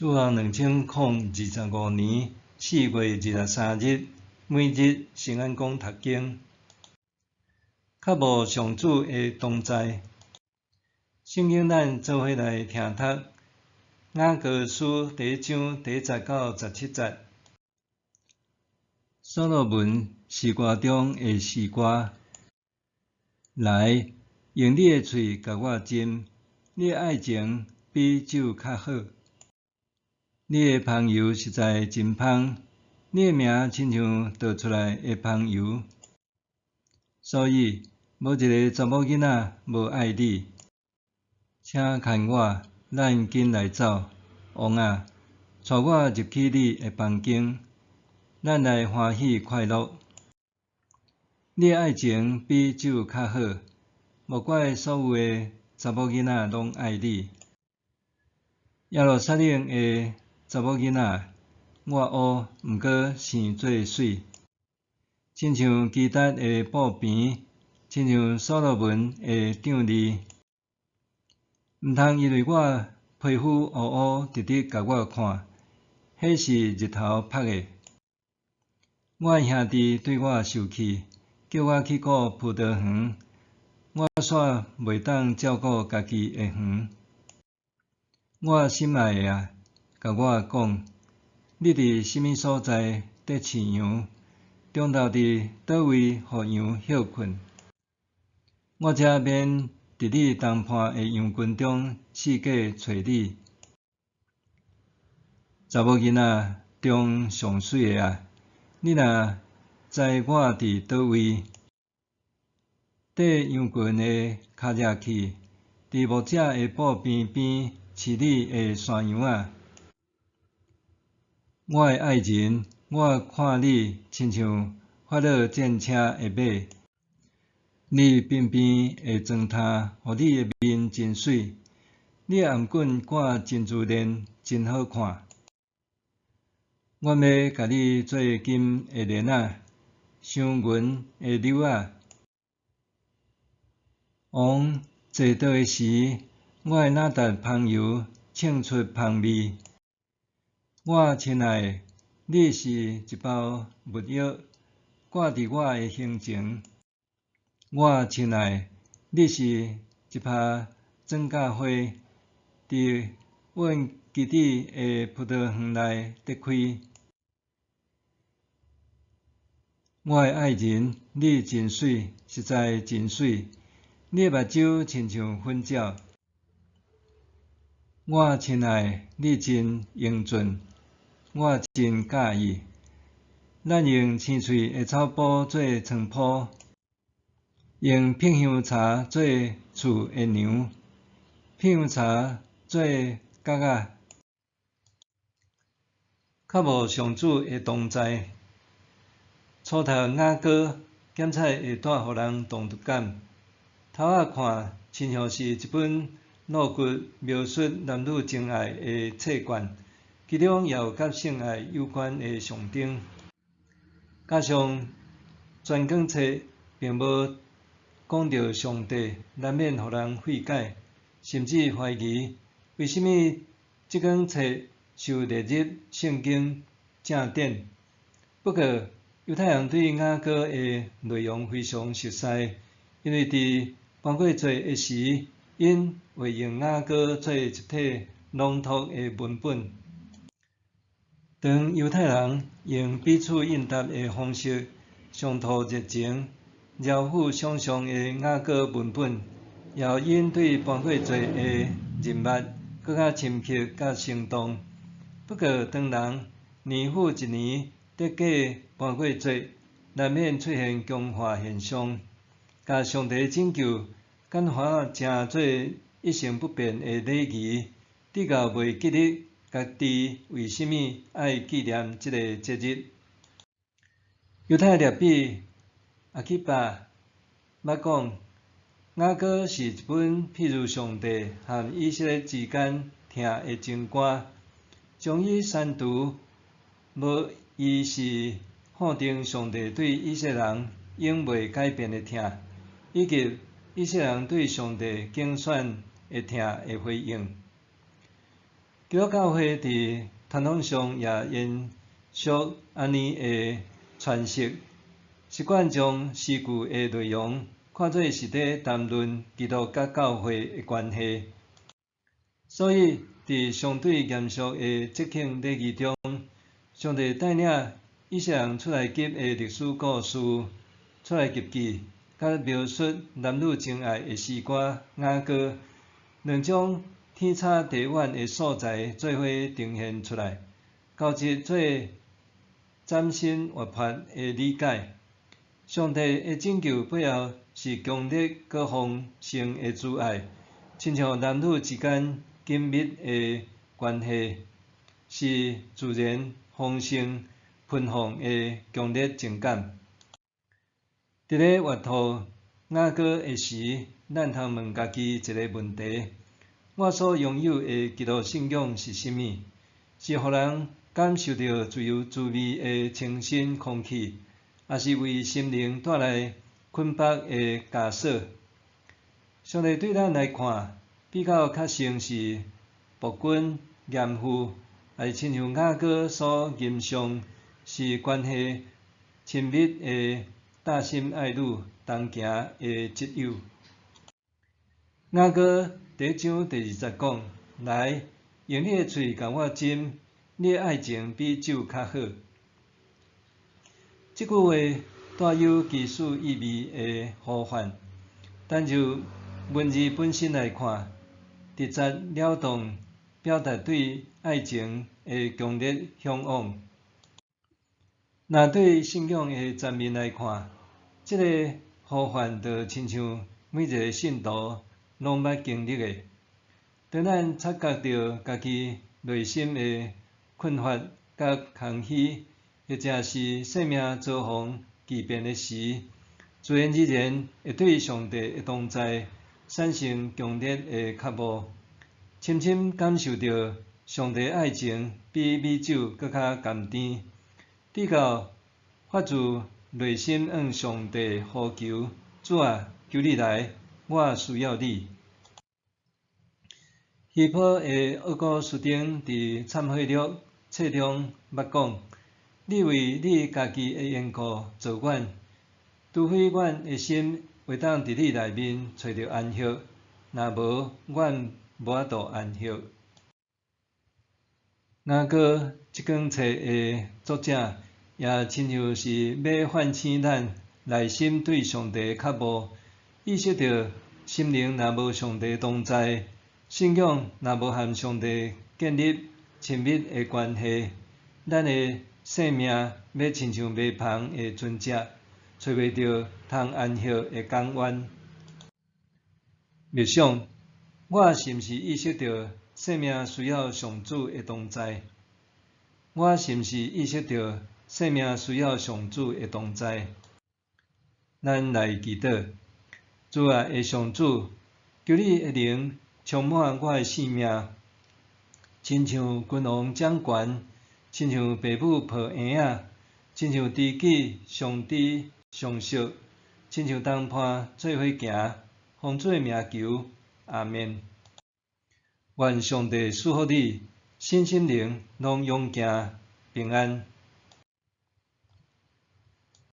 主後2025年4月23日，每日聖安講讀經，較無上主的同在。聖經咱做伙來聽讀雅歌書第一章第一節到十七節。所羅門詩歌中的詩歌，來，用你的喙共我斟，你的愛情比酒較好。你的芳油實在真芳，你的名親像倒出來的芳油，所以無一个查某囡仔無愛你。請牽我，咱緊來走，王啊，帶我入去你的房間，咱來歡喜快樂。你的愛情比酒較好，莫怪所有的查某囡仔攏愛你。耶路撒冷的查某囡仔，我烏，毋過生做媠，親像基達的布棚，親像所羅門的帳籬。毋通因為我皮膚烏烏直直共我看，彼是日頭曬的。我的兄弟對我受氣，叫我去顧葡萄園，我煞袂當照顧家己的園。我心愛的啊，共我講，你佇啥物所在佇飼羊？中晝佇佗位予羊歇睏？我才免佇你同伴的羊群中四界揣你。查某囡仔中上媠的啊，你若知我佇佗位，綴羊群的跤跡去，佇牧者的布棚邊飼你的山羊仔。我的愛人，我看你親像法老戰車的馬，你鬢邊的妝奅，予你的面真媠，你的頷頸掛珍珠鏈，真好看。我欲共你做金的鏈仔，鑲銀的紐仔。王坐桌的時，我的哪噠芳油衝出芳味。我親愛的，你是一包蜜藥，掛佇我的胸前。我親愛的，你是一葩庄稼花，佇阮基地的葡萄園內咧開。我的愛人，你真媠，實在真媠，你的目睭親像粉鳥。我親愛的，你真英俊，我真佮意。咱用青翠的草布做床鋪，用碧香柴做厝的梁，碧香柴做角仔。較無上主的同在，初讀雅歌，檢採會帶予人唐突感。頭仔看，親像是一本露骨描述男女情愛的冊卷，其中也有佮性愛有關的象徵。加上全卷冊並無講著上帝，難免予人費解，甚至懷疑為啥物這卷冊受列入聖經正典。不過，猶太人對雅歌的內容非常熟悉，因為佇盤過節的時，𪜶會用雅歌做集體朗讀的文本。當猶太人用彼此應答的方式，相吐熱情、饒富想像的雅歌文本，也予𪜶對盤過節的認捌閣較深刻佮生動。不過，當人年復一年佇過盤過節，難免出現僵化現象，共上帝拯救簡化成做一成不變的禮儀，直到袂記得家己為啥物愛紀念這个節日。猶太拉比阿基巴捌講，雅歌是一本譬喻上帝和以色列之間疼的情歌，將伊刪除，無疑是否定上帝對以色列人永袂改變的疼，以及以色列人對上帝揀選的疼的回應。基督教會佇傳統上也延續按呢的詮釋，習慣將詩句的內容看做是佇談論基督佮教會的關係。所以，佇相對嚴肅的節慶禮儀中，上帝帶領以色列人出埃及的歷史故事、出埃及記，佮描述男女情愛的詩歌雅歌，兩種天差地遠的素材做伙呈現出來，交織做嶄新活潑的理解。上帝的拯救背後是強烈閣豐盛的慈愛，親像男女之間緊密的關係，是自然豐盛奔放的強烈情感。佇咧閱讀雅歌的時，咱通問家己一个問題：我所擁有的基督信仰是啥物？是予人感受著自由滋味的清新空氣，抑是為心靈帶來捆縛的枷鎖？上帝對咱來看，比較較像是暴君嚴父，抑是親像雅歌所吟誦，是關係親密的搭心愛侶同行的摯友。雅歌第一章第二節講：來，用你的喙共我斟，你的愛情比酒較好。這句話帶有祈使意味的呼喚，單就文字本身來看，直截了當表達對愛情的強烈嚮往。若對信仰的層面來看，這个呼喚就親像每一个信徒攏捌經歷的。當咱察覺著家己內心的困乏佮空虛，或者是生命遭逢巨變的時，自然而然會對上帝的同在產生強烈的渴慕，深深感受著上帝愛情比美酒閣較甘甜，直到發自內心向上帝呼求：主啊，求你來，我需要你。希波的奧古斯丁佇懺悔錄冊中捌講：你為你家己的緣故造阮，除非阮的心會當佇你內面揣著安息，若無，阮無法度安息。雅歌這卷冊的作者也親像是欲喚醒咱內心對上帝的渴慕，意識著心靈若無上帝同在，信仰若無和上帝建立親密的關係，咱的生命欲親像迷帆的船隻，揣袂著通安息的港灣。默想，我是毋是意識著生命需要上主的同在？我是毋是意識著生命需要上主的同在？咱來祈禱，慈愛的上主，求你的靈充滿我的生命，親像君王掌權，親像父母抱嬰仔，親像知己相知相惜，親像同伴做伙行，奉主的名求，阿們。願上帝賜福你，身心靈攏勇健平安。